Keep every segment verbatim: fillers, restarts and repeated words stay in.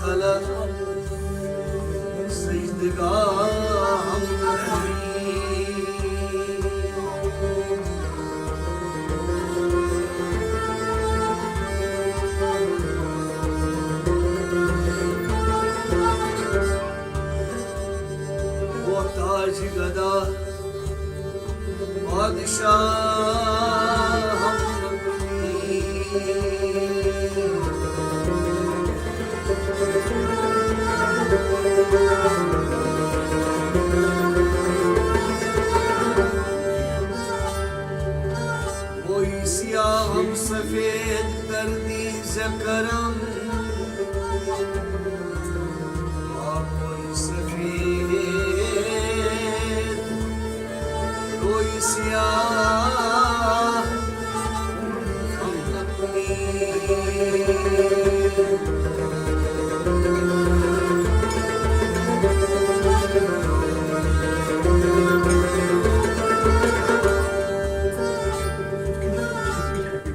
تلہ سجدگاہ ہم نہ کنی۔ محتاج گدا بادشاہ ہم نہ کنی۔ وہی سیاہ ہم سفید کر دی ز کرم۔ آ کوئی سفید کوئی سیاہ ہم نہ کنی۔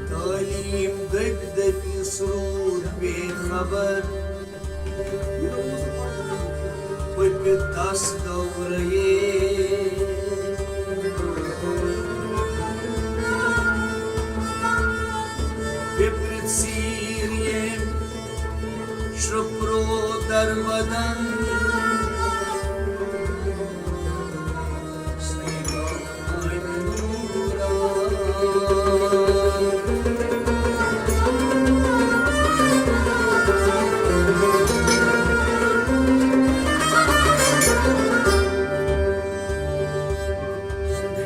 تعلیم دٔپۍ دٔپۍ سرود بے خبر۔ پٔپِتھ دس دورے۔ پِپرِتھ سیٖر ییٚمۍ شرٛپرو درودن۔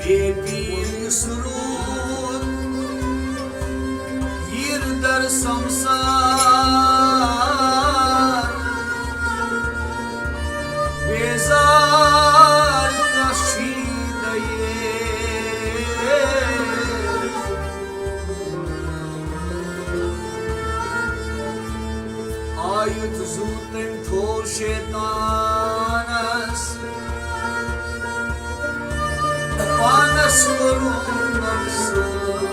بے پیٖر سرود یِر در سمسار۔ بیزار کشی دئے۔ آیت زوتن تھو شیطانس۔ پانس کوٚرُن نۄقصان۔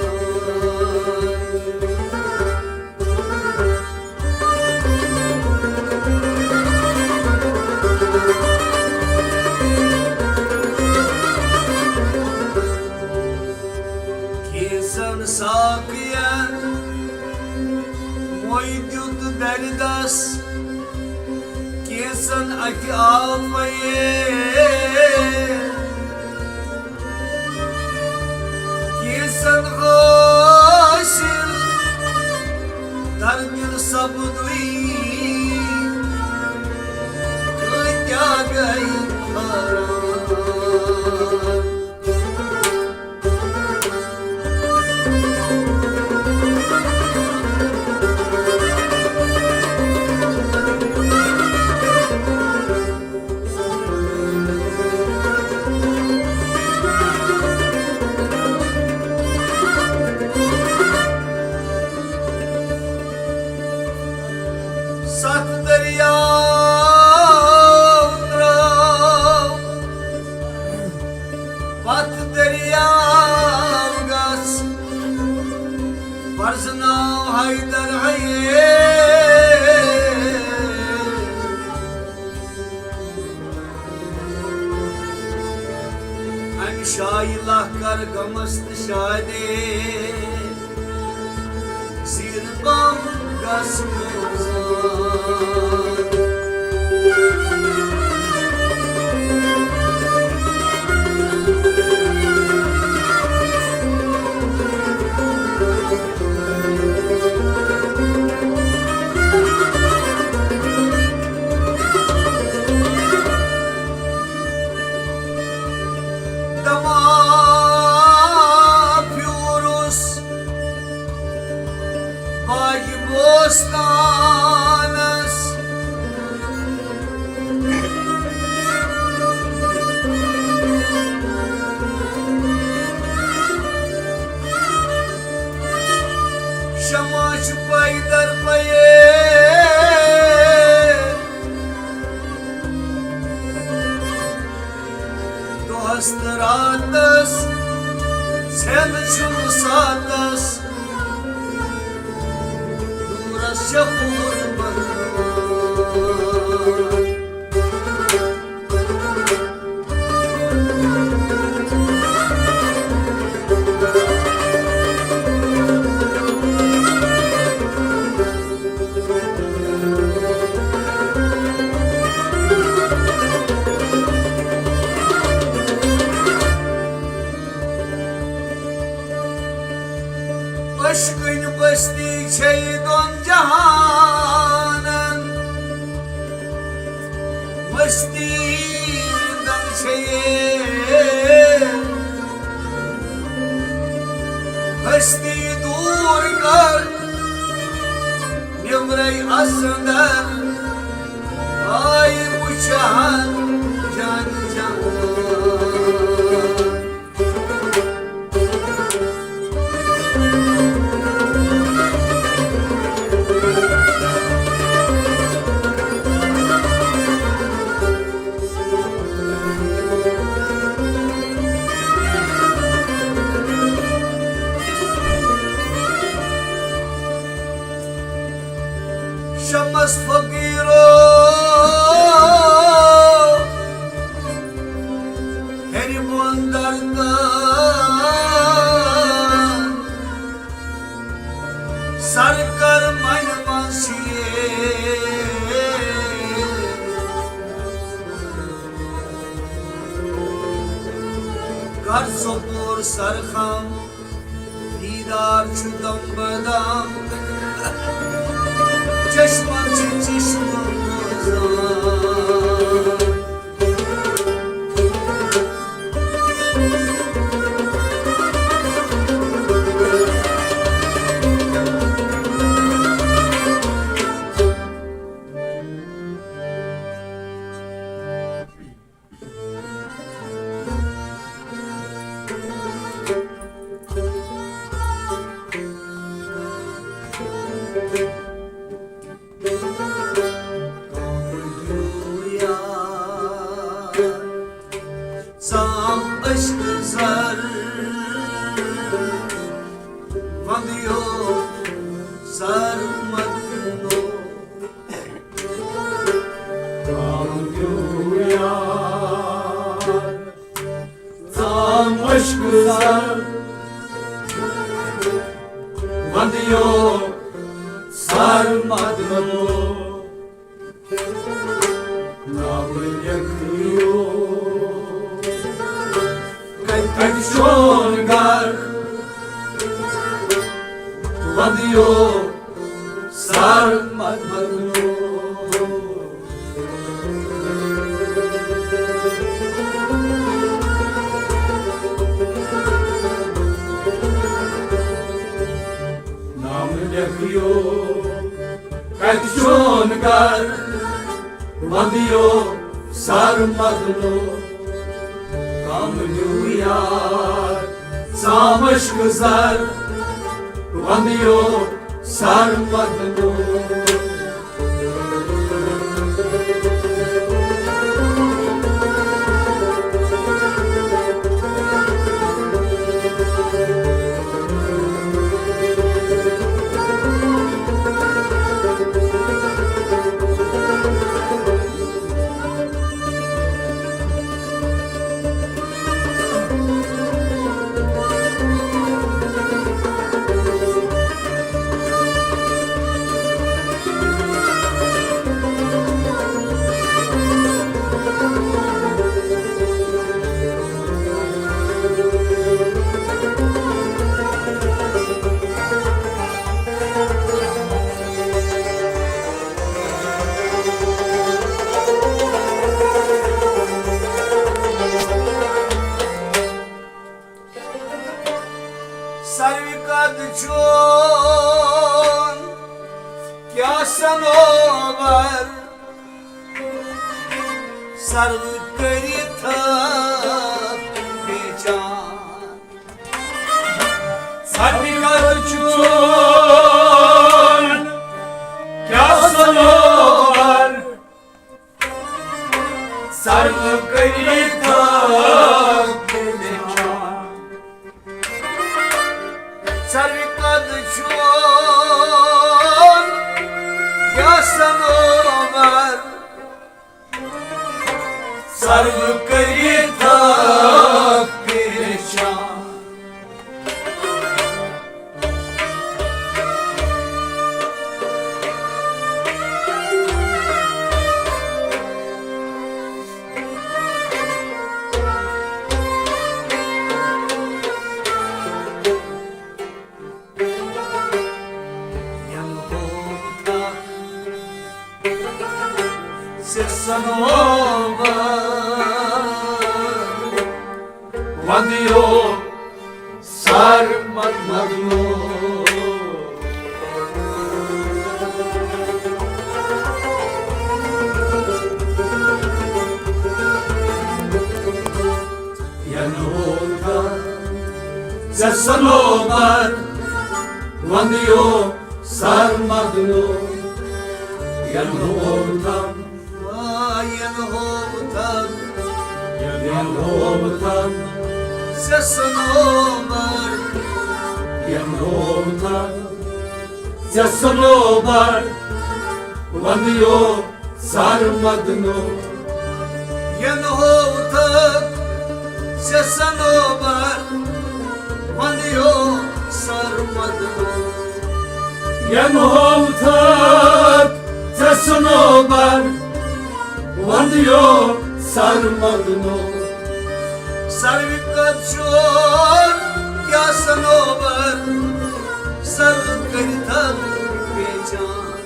کینٛژن ساقین موے دیُت دردس، کینٛژن اتہِ آو پَیے۔ کینٛژن حٲصِل در دِل سپدُے، کۭتیٛاہ گٔے حٲران۔ ستھ دٔریاو ترٛٲو پتھ دٔریاو گژھ، پرزناو حیدر حیے۔ امہِ شایہِ لہہ کر غمس تہٕ شادے، زیٖر بم گژھ روزان۔ دما پھیورُس باغِ بوستانس۔ شمع چھُ پیدر پَیے۔ دۄہس تہٕ راتس ژھٮ۪ن چھُم ساتس۔ دوٗرس چھےٚ پوٗرٕ بنگلہٕ۔ ہستی دن چھے ہستی دور کر نیبرے اندر آئی وچھان جان جان۔ شمس فقیرو ہیٚرِ بۄن دردن سر کر منہِ منٛز شیر۔ کر ژوٚپور سر خم دیدار چھُ دم بدم چشمن چھِ چشمہٕ روزان۔ ژام عشق زر وندیو سر مدنو۔ ژام عشق زر وندیو سر مدنو۔ ناو لیکھیو کتہِ چون گھر وندیو سر مدنو۔ نام لیکھیو کتہِ چون گھر وندیو سر مدنو۔ کم نیو یار ژام عشق زر وندیو سر مدنو۔ سروِ قد چون کیا سنوبر، سرو کٔرِتھ بیچان۔ سروِ قد چون کیا سنوبر، سرو کٔرِتھ بیچان۔ سروِ قد چون کیا سنوبر، سرو کٔرِتھ بیچان۔ صنوبر وندیو سر مد مدنو۔ ینہو تھا ژےٚ صنوبر وندیو سر مدنو۔ ینہو تھا ین ہوتن، ین ہوتن، ژےٚ صنوبر، ین ہوتن، ژےٚ صنوبر، وندیو سر مدنو۔ ین ہوتن، ژےٚ صنوبر، وندیو سر مدنو۔ یم ہوتھک ژےٚ صنوبر وندیو سر مدنو۔ سروِ کتھ چھُ کیٛاہ صنوبر سر کٔرِتھ پیچان۔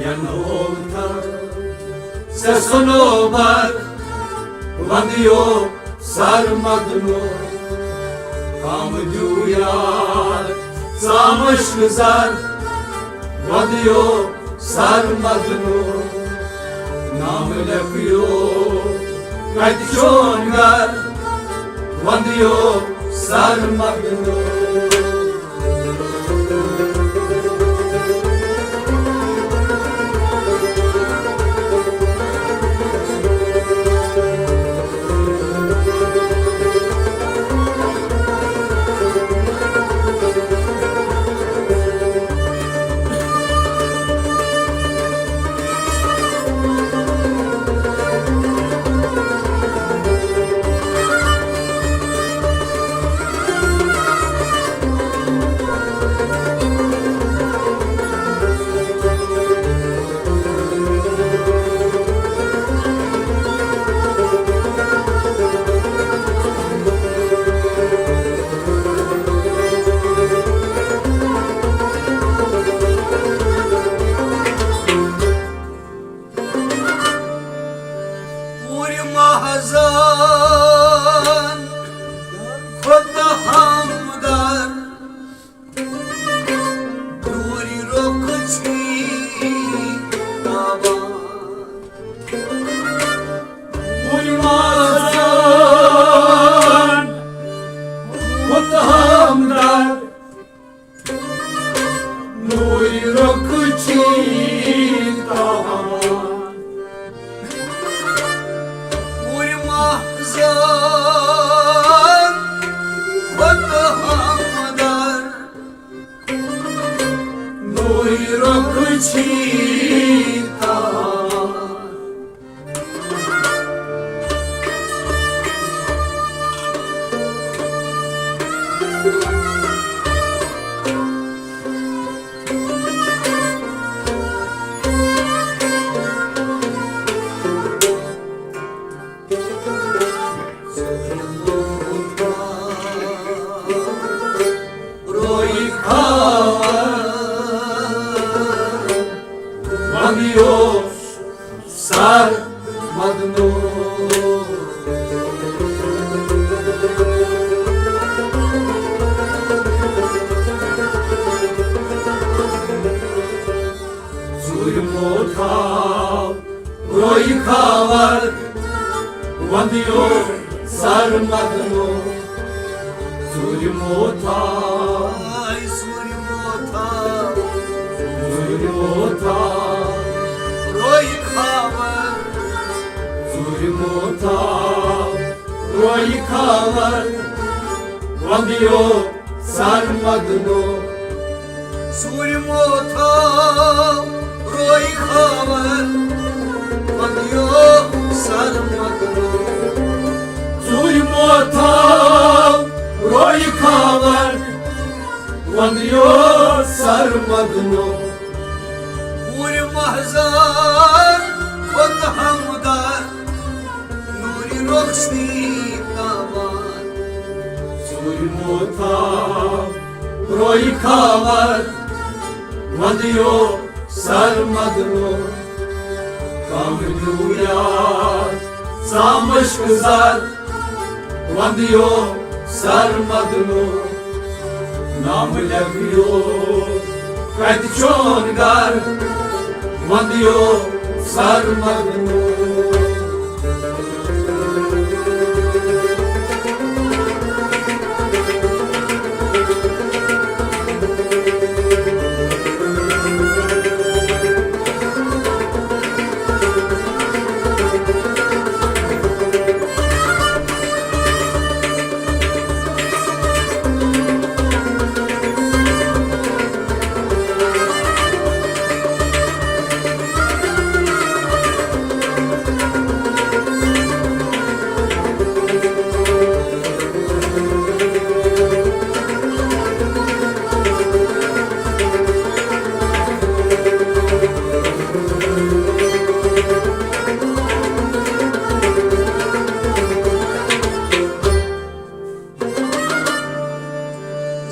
ین ہوتھک ژےٚ صنوبر وندیو سر مدنو۔ کم دیو یار ژامش گزار وندیو سر مدنو۔ نام لیکھیو کتہِ چون گھر وندیو سر مدنو۔ پوٗرِ ماہزان کھۄتہٕ ہمدرد، نوٗرِ رۄخ چھی تابان۔ پوٗرِ ماہزان کھۄتہٕ ہمدرد، نوٗرِ رۄخ چھی تابان۔ پوٗرِ ماہزان کھۄتہٕ ہمدرد، نوٗرِ رۄخ چھی تابان۔ روی کھاوان وندیو سر مدنو۔ ژوٗرِمو تھاو روی کھاوان وندیو سر مدنو۔ ژوٗرِمو تھاو، ژوٗرِمو تھاو، ژوٗرِمو تھاو، روی کھاوان۔ ژوٗرِمو تھاو، روی کھاوان، وندیو سر مدنو۔ ژوٗرِمو تھاو روی کھاوان، وندیو سر مدنو۔ ژوٗرِمو تھاو روی کھاوان، وندیو سر مدنو۔ پوٗرِ ماہزان کھۄتہٕ ہمدرد، نوٗرِ رۄخ چھی تابان۔ ژوٗرِمو تھاو روی کھاوان، وندیو سر مدنو۔ غم دیو یار، سامشک زر، وندیو سر مدنو، نام لیکھیو کتہِ چون گھر، وندیو سر مدنو۔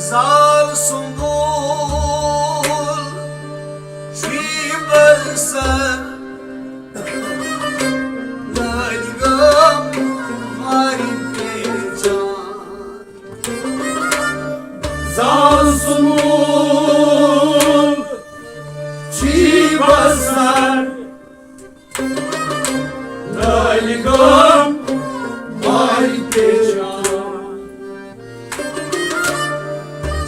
زال سنبول شیبر سر، نالگام ماری پیچان۔ زال سنبول شیبر سر، نالگام ماری پیچان۔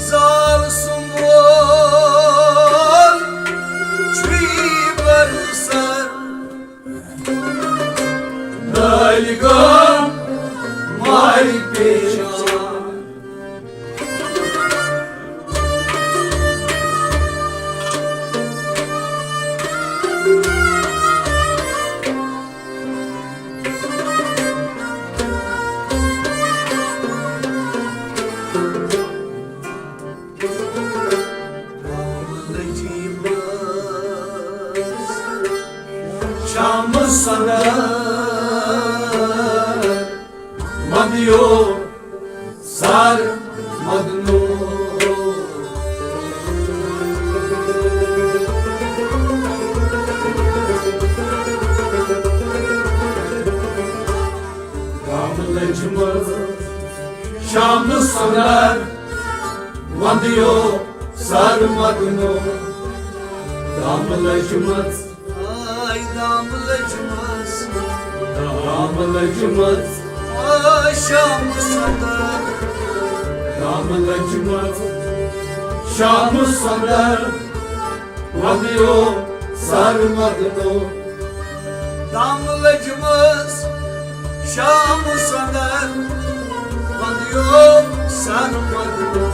زال سنبول چھُے برسر، نالگام ماری پیچان۔ شام سنر مدیو سر مدنو۔ گام لجمت شام سنر وندیو سر مدنو۔ گام لجمت آے دام لٔجمٕژ، دام لٔجمٕژ، آے شام سندر۔ دام لٔجمٕژ، شام سندر، وَدیو سر مدنو۔ دام لٔجمٕژ، شام سندر، وَدیو سر مدنو۔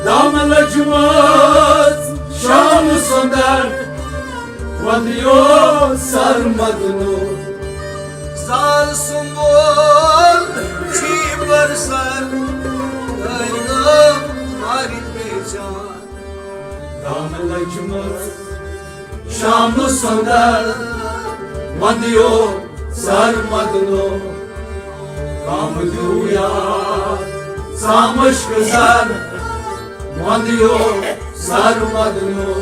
دام لٔجمٕژ، شام سندر، وَدیو سر مدنو۔ زال سنبول چھی برسر، دٲرِو مارِ پیچان۔ دام لٔجمٕژ، شام سندر، وَدیو سر مدنو۔ کام دیو یار، سامشک سر، وَدیو سر مدنو۔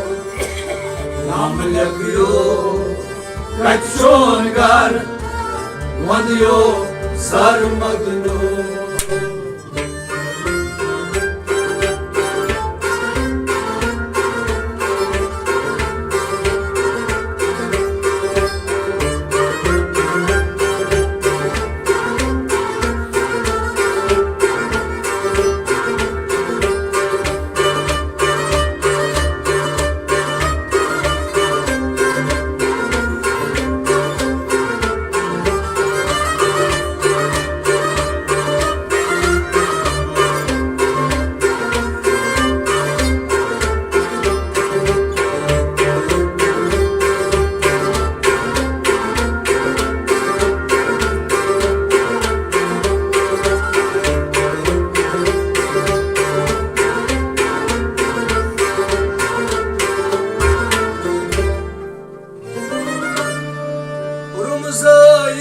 نام لیکھیو کتہِ چون گھر، وَدیو سر مدنو۔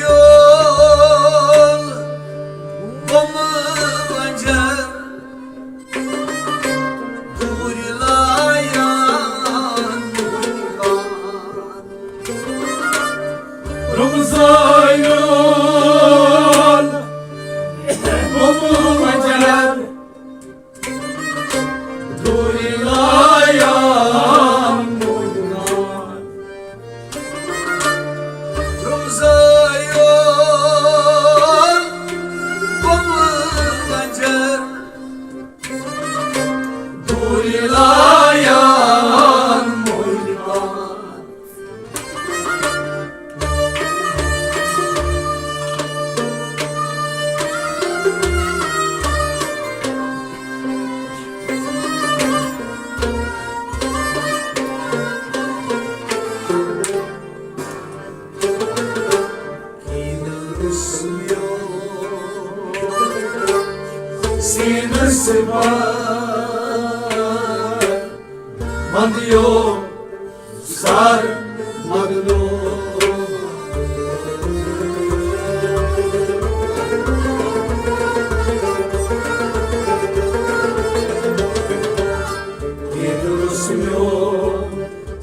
رمزایول بم بنجر، دوٗرِ لایان دوٗرِ کان۔ رمضان، بومل وجر، دوری لایان موجودان۔ رمضان، بومل وجر، دوری لایان موجودان۔ سینس بار، مندیو سر مگنو۔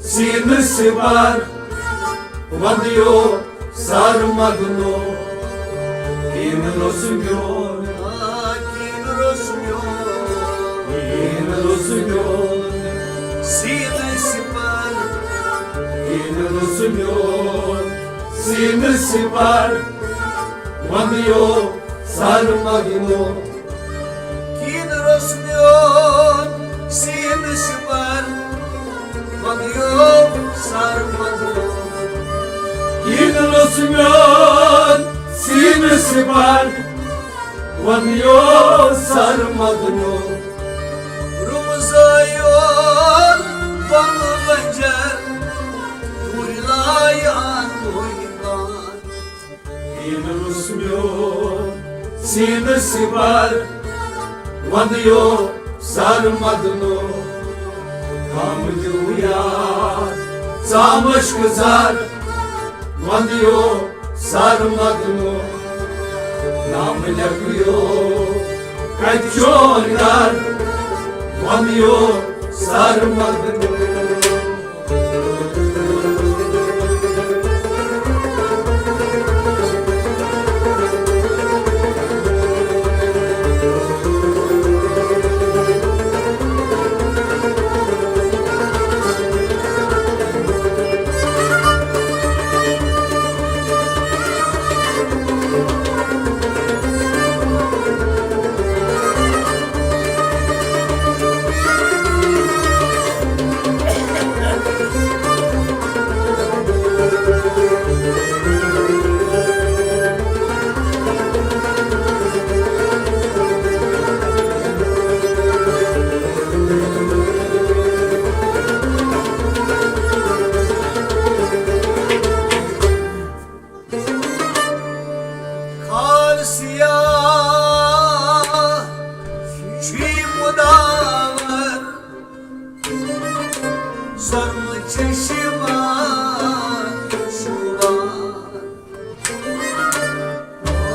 سینس بار، وندیو سر مگنو۔ کین روٚس میون، آ، کین روٚس میون، کین روٚس میون، سینہٕ سِپر۔ کین روٚس میون، سینہٕ سِپر، وندیو سر مگنو۔ کین روٚس میون، سینہٕ سِپر، وندیو سر مگنو۔ کین روٚس میون، سینہٕ سِپر، وندیو سر مگنو۔ رمضان، بومل وجر، دوری لایان موجودان۔ کین روٚس میون، سینہٕ سِپر، وندیو سر مگنو۔ کم دیو یار، ژامشک زر، وندیو سر مگنو۔ نام لیکھیو کتہِ چون گھر، وندیو سر مگنو۔ خال سیاہ چھُے مُداوَر، سۄرمہٕ چشمان شوٗبان۔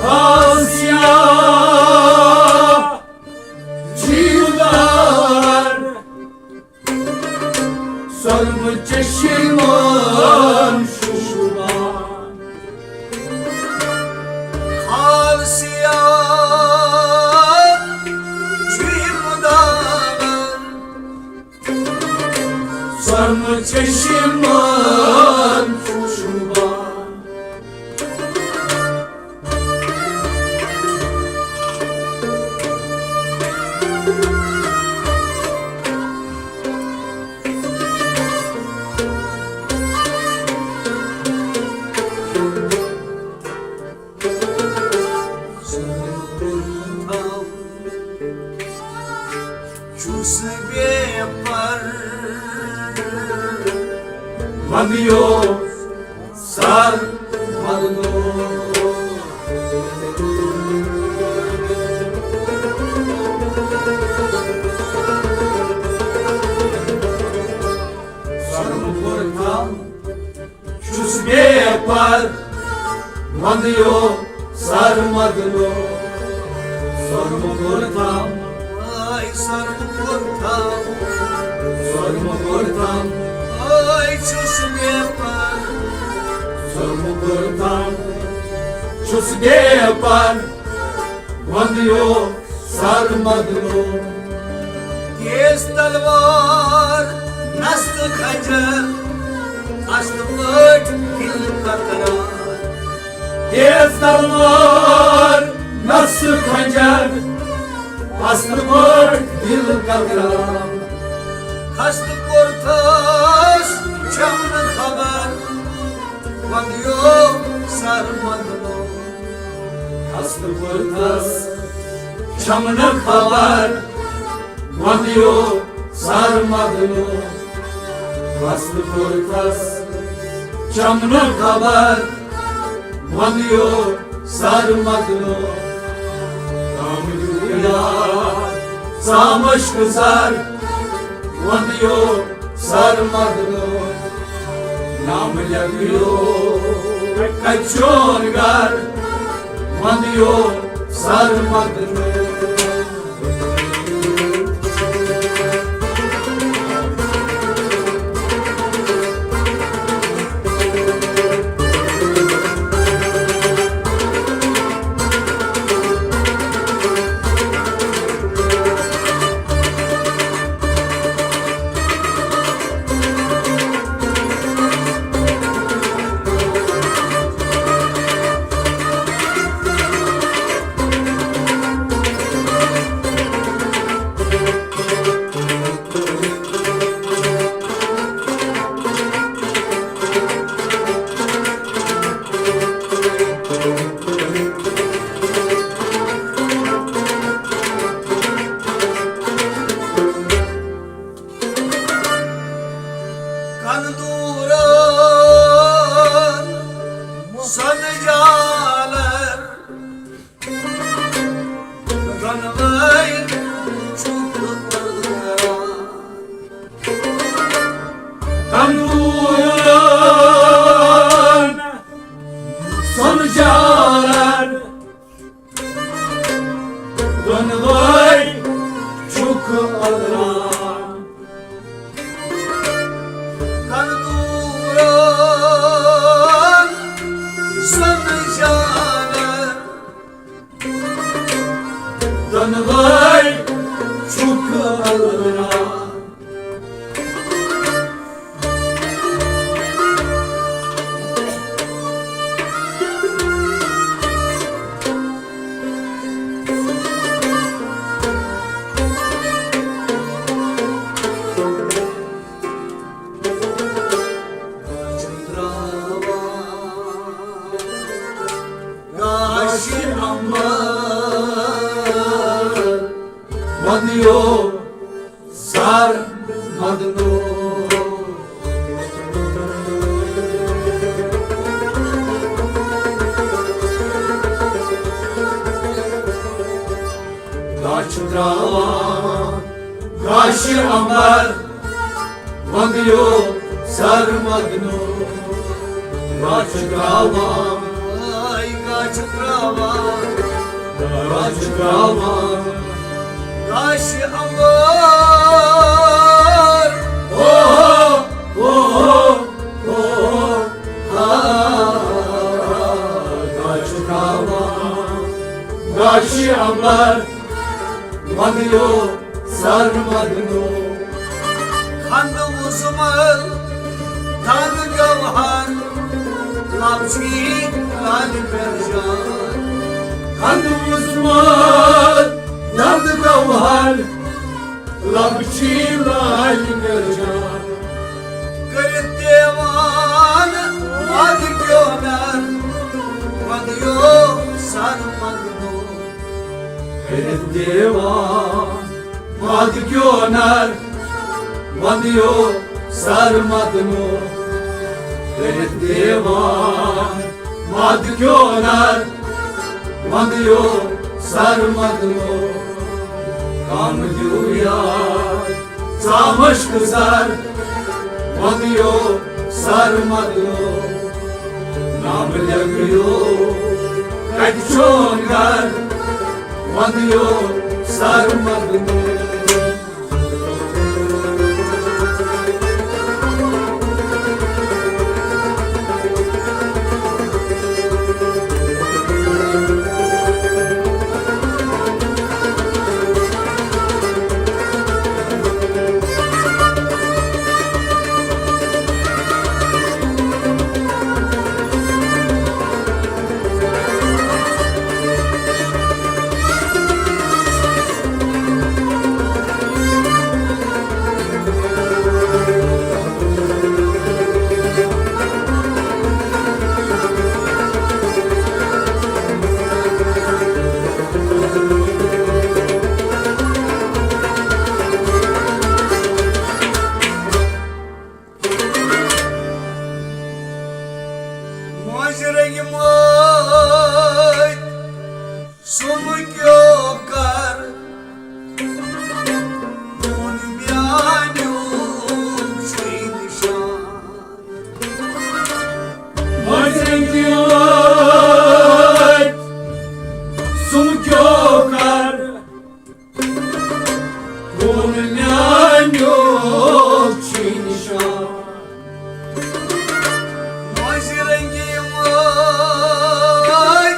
خال سیاہ چھُے مُداوَر، سۄرمہٕ چشمان شوٗبان۔ خال سیاہ چھُے مُداوَر، سۄرمہٕ چشمان شوٗبان۔ چھُس بے پر، مدیو سر مدنو۔ سرم کوٚر تھل چھُس بے پر، وندیو سر مدنو۔ سرم کوٚر تھل، آے سرم کوٚر تھل، سرم کوٚر تھل، آے چھُس بے پر۔ سرمہٕ کُرتم چھُس بے پر، وندیو سر مدنو۔ تیز تلوار، نستہٕ خنجر، اصل پٲٹھۍ دِل قطران۔ تیز تلوار، نستہٕ خنجر، اصل پٲٹھۍ دِل قطران۔ خستہٕ کوٚرتھس چھم نہٕ خبر، وندیو سر مدنو۔ خستہٕ کوٚرتھس چھم نہٕ خبر، وندیو سر مدنو۔ خستہٕ کوٚرتھس چھم نہٕ خبر، وندیو سر مدنو۔ کام دیو یاد، سامشک سر، وندیو سر مدنو۔ نام لیکھیو کچون گھر، وندیو سر مدنو۔ کن دوٗرن سۄنہٕ جالر، دۄنوَے چھُکھ پرٛٲران۔ کن دوٗرن سۄنہٕ جالر، دۄنوَے چھُکھ پرٛٲران۔ کن دوٗرن سۄنہٕ جالر، دۄنوَے چھُکھ پرٛٲران۔ گاشہِ امبر، ودیو سر مدنو۔ گاشہِ تراوان، گاشہِ امبر، وندیو سر مدنو۔ گاشہِ تراوان، گاشہِ تراوان، گاشہِ تراوان، گاشہِ امبر۔ اوہو، اوہو، اوہو، آ، گاشہِ تراوان، گاشہِ امبر، وندیو سر مدنو۔ خند وُزمل، دھن گوہر، لب چھی لال مرجان۔ خند وُزمل، دھن گوہر، لب چھی لال مرجان۔ کٔرِتھ دیوان، ادٕ کیوں نر، ودیو سر مدنو۔ کٔرِتھ دیوان، مد کیو نر، وندیو سر مدنو۔ کٔرِتھ دیوان، مد کیو نر، وندیو سر مدنو۔ کم دیو یار، ژامشک سر، وندیو سر مدنو۔ نام لیکھیو کتہِ چون گھر، وندیو سر مدنو۔ رنگۍ مٲلۍ سُم کیو کر، ووٚن میانیُک چھُے نشان۔ مٲلۍ رنگۍ مٲلۍ سُم کیو کر، ووٚن میانیُک چھُے نشان۔ مٲلۍ رنگۍ مٲلۍ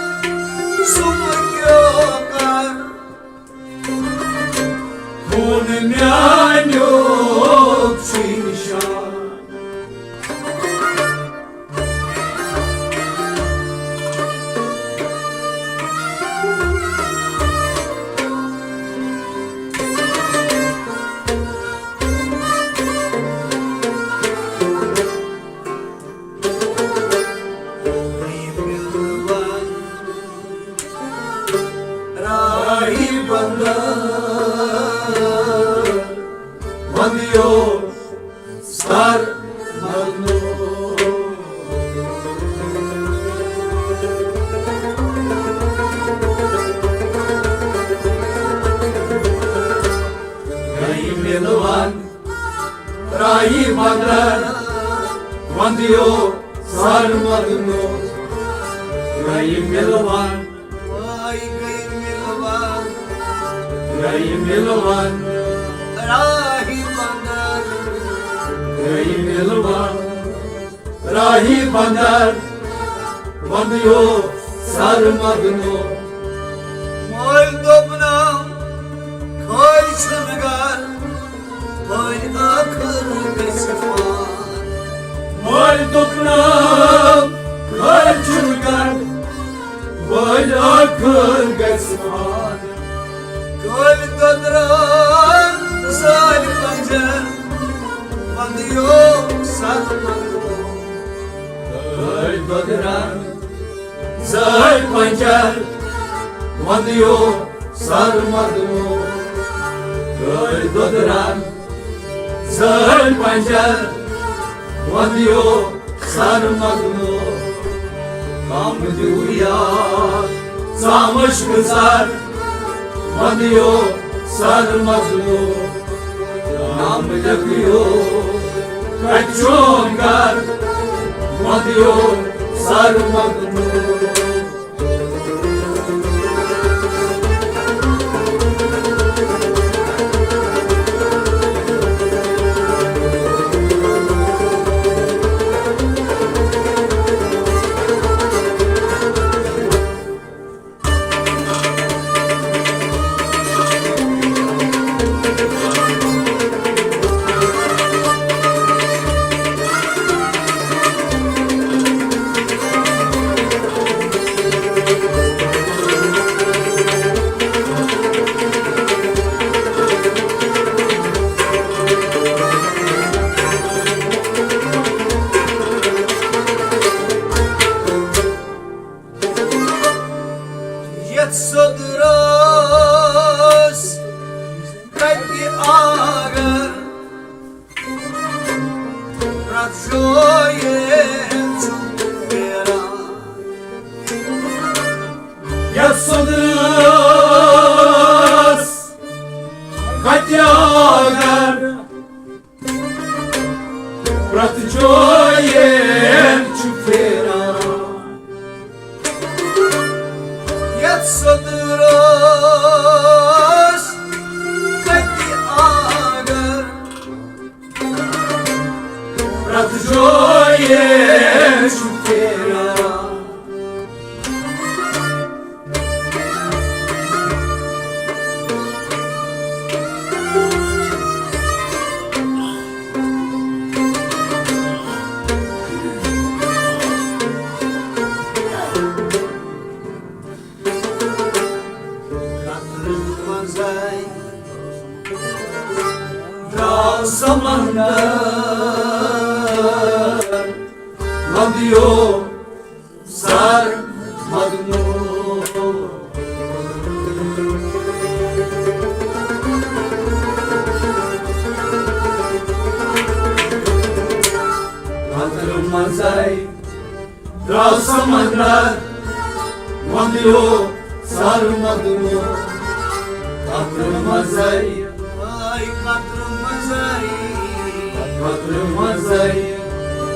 سُم کیو کر، ووٚن میانیُک چھُے نشان۔ راہی بندر، وندیو سر مدنو۔ گئی ملوان راہی بندر، وندیو سر مدنو۔ گئی ملوان، آئی گئی ملوان، گئی ملوان، راہی بندر، گئی ملوان، راہی بندر، وندیو سر مدنو۔ مول دوپنم، کھوئی چھُنہٕ گھر، وۄنۍ ٲخٕر گژھِ پان۔ مٲلۍ دوٚپنم، کٲلۍ چھُنہٕ گرٕ، وۄنۍ ٲخٕر گژھِ پان۔ کٲلۍ دۄدران زٲلۍ پنجر، وندیو سر مدنو۔ کٲلۍ دۄدران زٲلۍ پنجر، وندیو سر مدنو۔ کٲلۍ دۄدران زٲلۍ پنجر، وندیو سر مدنو۔ کم دیو یاد ژامش گزار، وندیو سر مدنو۔ نام لیکھیو کچون گھر، مدیو سر مدنو۔ یتھ سوٚدرس کتہِ آگر، پرٛٮ۪تھ جایہِ چھُ پھیران۔ یتھ سوٚدرس کتہِ آگر، پرٛٮ۪تھ جایہِ چھُ پھیران۔ یتھ سوٚدرس کتہِ آگر، پرٛٮ۪تھ جایہِ چھُ پھیران۔ قطرن منٛزے درٛاو سمندر، وندیو سر مدنو۔ قطرن منٛزے درٛاو سمندر، اندر وندیو سر مدنو قطر مزے، آے قطر مزے، قطر مزے،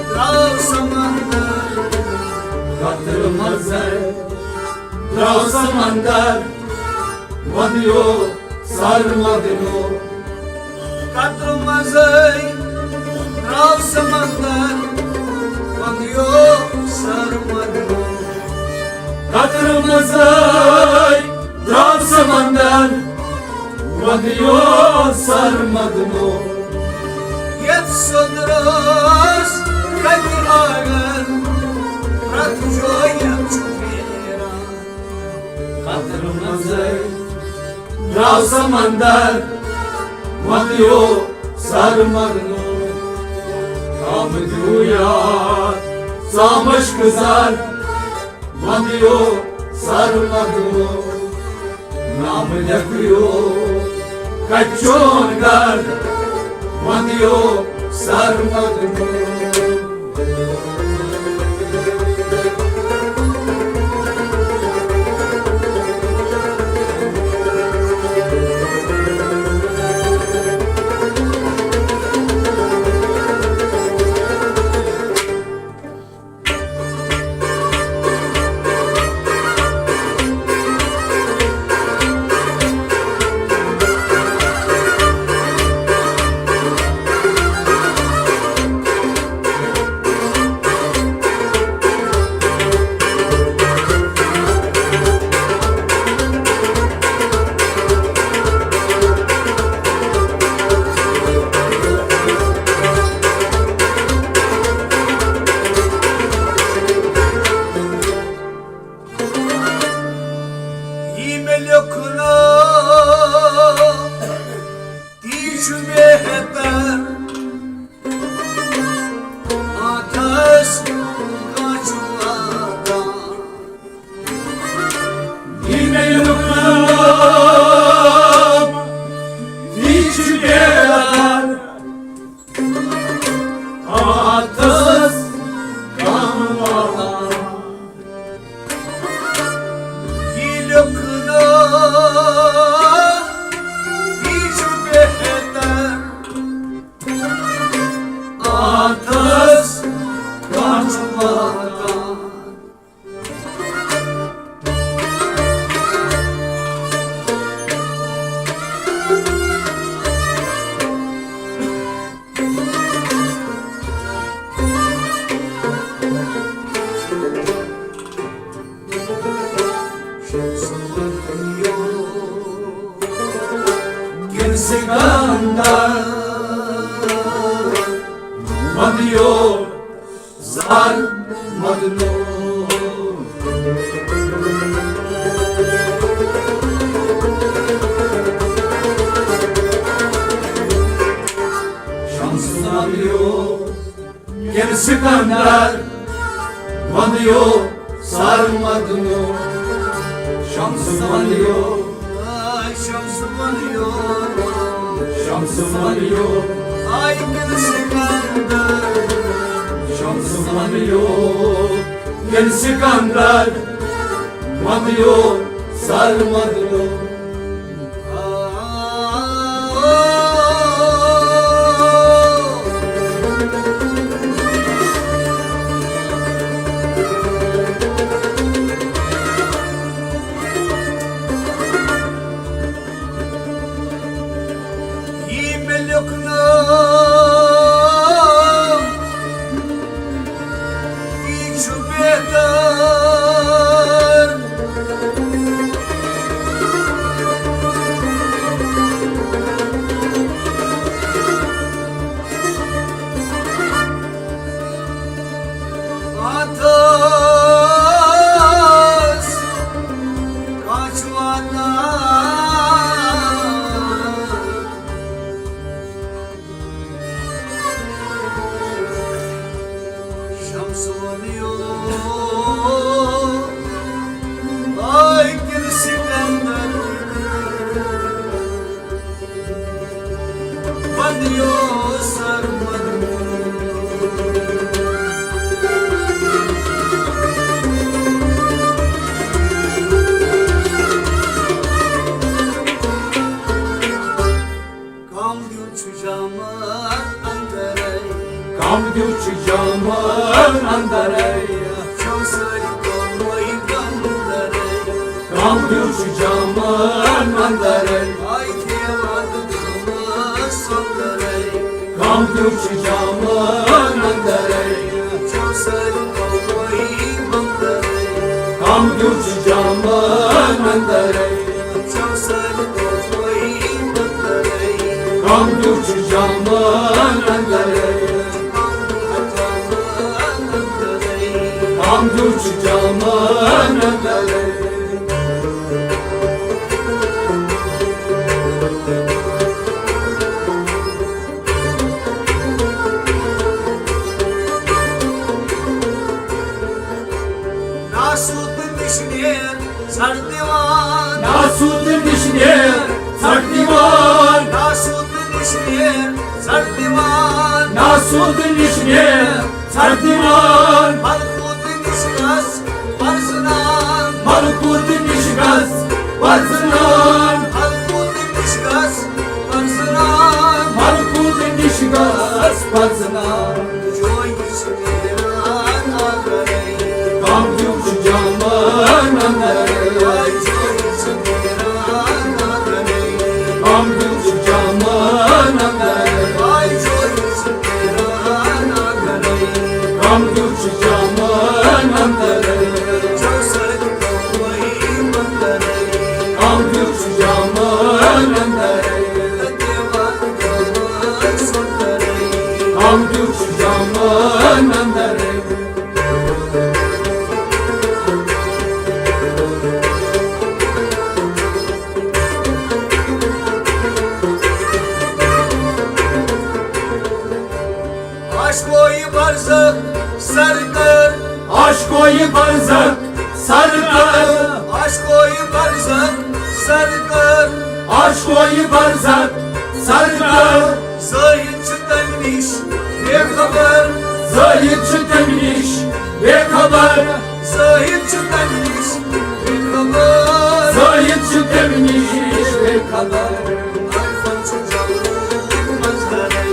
درٛاو سمندر قطر مزے، درٛاو سمندر وندیو سر مدنو قطر مزے، درٛاو سمندر وندیو سر مدنو قطر مزے، درٛاو سمندر وندیو سر مدنو یتھ سندرس کتہِ آگر پرٛتھ جایہِ چھُ پھیران قطر مزے، درٛاو سمندر وندیو سر مدنو آمدیو یاد سامشک زر وندیو سر مدنو نام لیکھیو کچون گھر وندیو سر مدنو یی مےٚ لیوٚکھنو، تی چھُ بہتر۔ اتھس کانٛہہ چھُ واتان۔ یی مےٚ لیوٚکھنو، تی چھُ بہتر۔ اتھس کانٛہہ واتان۔ یہِ لیوٚکھنو، یہِ چھُ بہتر۔ اتھس کانٛہہ چھُ واتان۔ کِنہٕ سکندر ونیو زر مدنو۔ شمس ونیو کِنہٕ سکندر ونیو سر مدنو۔ شمس ونیو، آے شمس ونیو، شمس ونیو، آے کِنہٕ سکندر۔ شمس ونیو کِنہٕ سکندر ونیو سر مدنو۔ یی مےٚ لیوٚکھنو، تی چھُ بہتر۔ کم دیُت چھُ جامن اندرے۔ آے دیوان دُلمس سۄندرے۔ کم دیُت چھُ جامن اندرے۔ چو سر کوئی مندرے۔ کم دیُت چھُ جامن اندرے۔ چو سر کوئی مندرے۔ کم دیُت چھُ جامن اندرے۔ کم دیُت چھُ جامن اندرے۔ ناسوت نِش نیر ژھٹ دِوان۔ ناسوت نِش نیر ژھٹ دِوان۔ ناسوت نِش نیر ژھٹ دِوان۔ ناسوت نِش نیر ژھٹ دِوان۔ ملکوت نِش گژھ پرزٕنان۔ ملکوت نِش گژھ پرزٕنان۔ ملکوت نِش گژھ پرزٕنان۔ ملکوت نِش گژھ پرزٕنان۔ جویہِ چھِ نیران اگرے۔ کم دیُت چھُ جامن اندرے۔ جویہِ چھِ نیران اگرے۔ کم دیُت چھُ جامن اندرے۔ کم دیُت چھُ جامن اندرے۔ کم دیُت چھُ جامن اندرے۔ کم دیُت چھُ جامن اندرے۔ عاشقو یہِ برزخ سر کر۔ عاشقو یہِ برزخ سر کر۔ عاشقو یہِ برزخ سر کر۔ عاشقو یہِ برزخ سر کر۔ زاہد چھُ تمہِ نِش بے خبر۔ زاہد چھُ تمہِ نِش بے خبر۔ زاہد چھُ تمہِ نِش بے خبر۔ زاہد چھُ تمہِ نِش بے خبر۔ عارفن چھُ جلوٗن مظہرے۔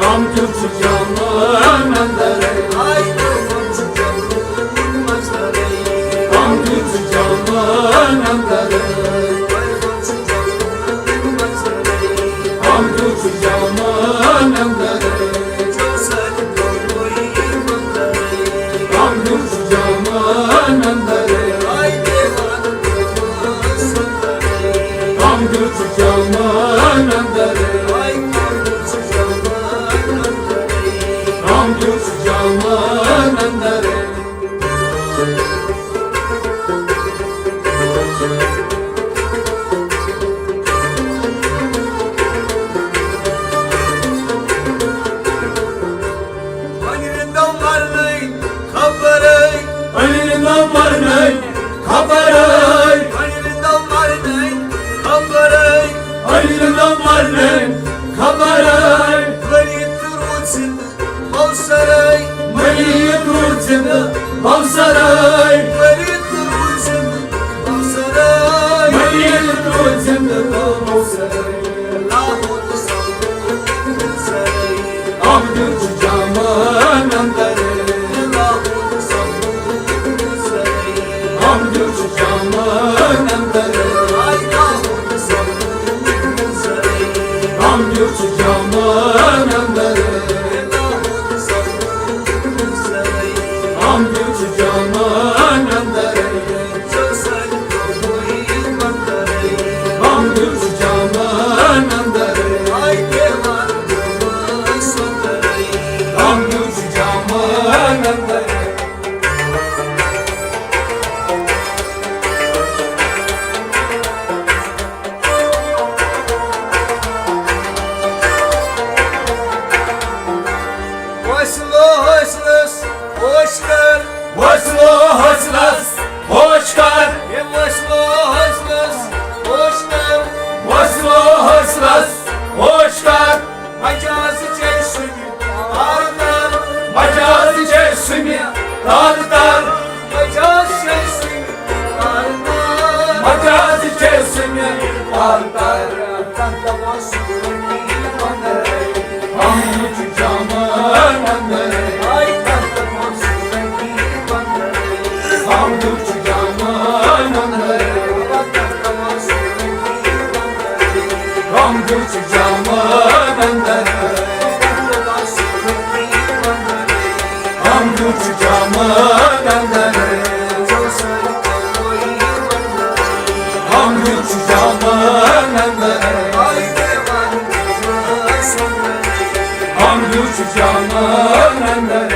کم دیُت چھُ جامن اندرے۔ عارفن چھُ جلوٗن مظہرے۔ کم دیُت چھُ جامن اندرے۔ عارفن چھُ جلوٗن مظہرے۔ کم دیُت چھُ جامن اندرے۔ کم دیُت چھُ جامن اندرے۔ کم دیُت چھُ جامن اندرے۔ کم دیُت چھُ جامن اندرے۔ وۄنۍ رِندو مرنٕے خبرے۔ وۄنۍ رِندو مرنٕے خبرے۔ وۄنۍ رِندو مرنٕے خبرے۔ وۄنۍ رِندو مرنٕے خبرے۔ ؤری تہٕ روٗد زِندٕ بوسرے۔ ؤری تہٕ روٗد زِندٕ بوسرے۔ ؤری تہٕ روٗد زِندٕ بوسرے۔ ؤری تہٕ روٗد زِندٕ بوسرے۔ لاہور سمبول سرے۔ کم دیُت چھُ جامن اندرے۔ لاہور سمبول سرے۔ کم دیُت چھُ جامن اندرے۔ لاہور سمبول سرے۔ کم دیُت چھُ جامن اندرے۔ لاہور سمبول سرے۔ کم دیُت چھُ جامن اندرے۔ کم دیُت چھُ جامن اندرے۔ کم دیُت چھُ جامن اندرے۔ وصلو حوصلس ہوش کر۔ وصلو حوصلس ہوش کر۔ ہے وصلو حوصلس ہوش کر۔ وصلو حوصلس ہوش کر۔ مجاز چے سُنہِ تار تار۔ مجاز چے سُنہِ تار تار۔ مجاز چے سُنہِ تار تار۔ مجاز چے سُنہِ تار تار۔ کم دیُت چھُ جامن اندرے۔ کم دیُت چھُ جامن اندرے۔ چھُ جامن اندر، ہم دیُت چھُ جامن اندر، ہم دیُت چھُ جامن اندر، ہم دیُت چھُ جامن اندر۔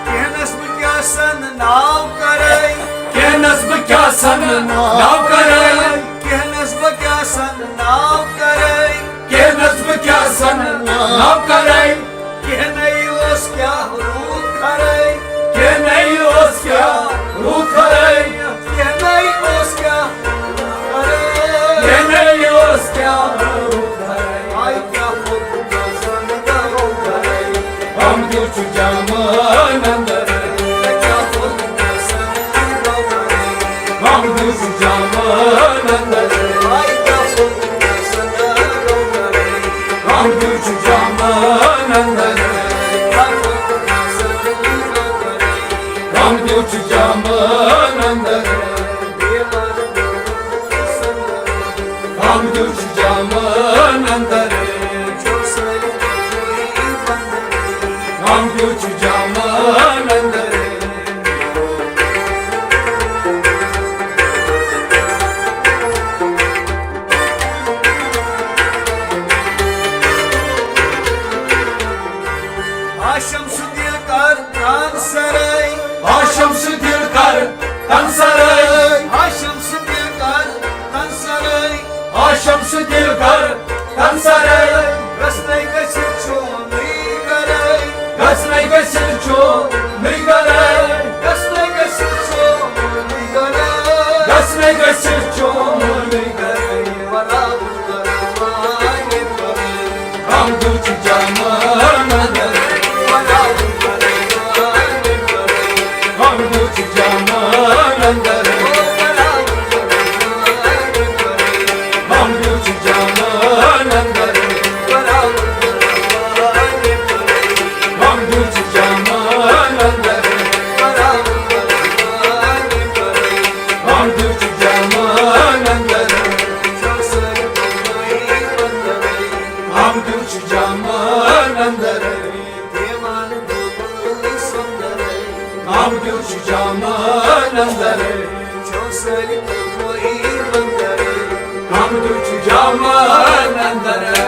کینس بہٕ کیٛاہ سن ناو کرے، کینس بہٕ کیٛاہ سن ناو کرے، کینس بہٕ کیٛاہ سن ناو کرے، کینس بہٕ کیٛاہ سن ناو کرے۔ کینَے اوس کیٛاہ روٗد خرٲے، کینَے اوس کیٛاہ روٗد خرٲے، کینَے اوس کیٛاہ روٗد خرٲے، کینَے اوس کیٛاہ روٗد خرٲے۔ آے کیٛاہ پھوٚت مےٚ زَن گَرو گَرَے۔ غم دیُت چھُ جامن اندر، کیٛاہ پھوٚت مےٚ زَن گَرو گَرَے۔ غم دیُت چھُ جامن اندر، آے کیٛاہ پھوٚت مےٚ زَن گَرو گَرَے۔ غم دیُت چھُ جامن اندر، غم دیُت چھُ جامن اندر، غم دیُت چھُ جامن اندر، غم دیُت چھُ جامن اندر۔ ہاشم سُہ دِل کر تن سرٲے۔ ہاشم سُہ دِل کر تن سرٲے۔ ہاشم سُہ دِل کر تن سرٲے۔ ہاشم سُہ دِل کر تن سرٲے۔ گژھنے گژھِ چونُے گرٲے۔ گژھنے گژھِ چونُے گرٲے۔ گژھنے گژھِ چونُے گرٲے۔ گژھنے گژھِ چونُے گرٲے۔ غم دیُت چھُ جامن اندر، غم دیُت چھُ جامن اندر، غم دیُت چھُ جامن اندر، غم دیُت چھُ جامن اندر، غم دیُت چھُ جامن اندر۔ غم دیُت چھُ جامن اندر۔ غم دیُت چھُ جامن اندر۔ غم دیُت چھُ جامن اندر۔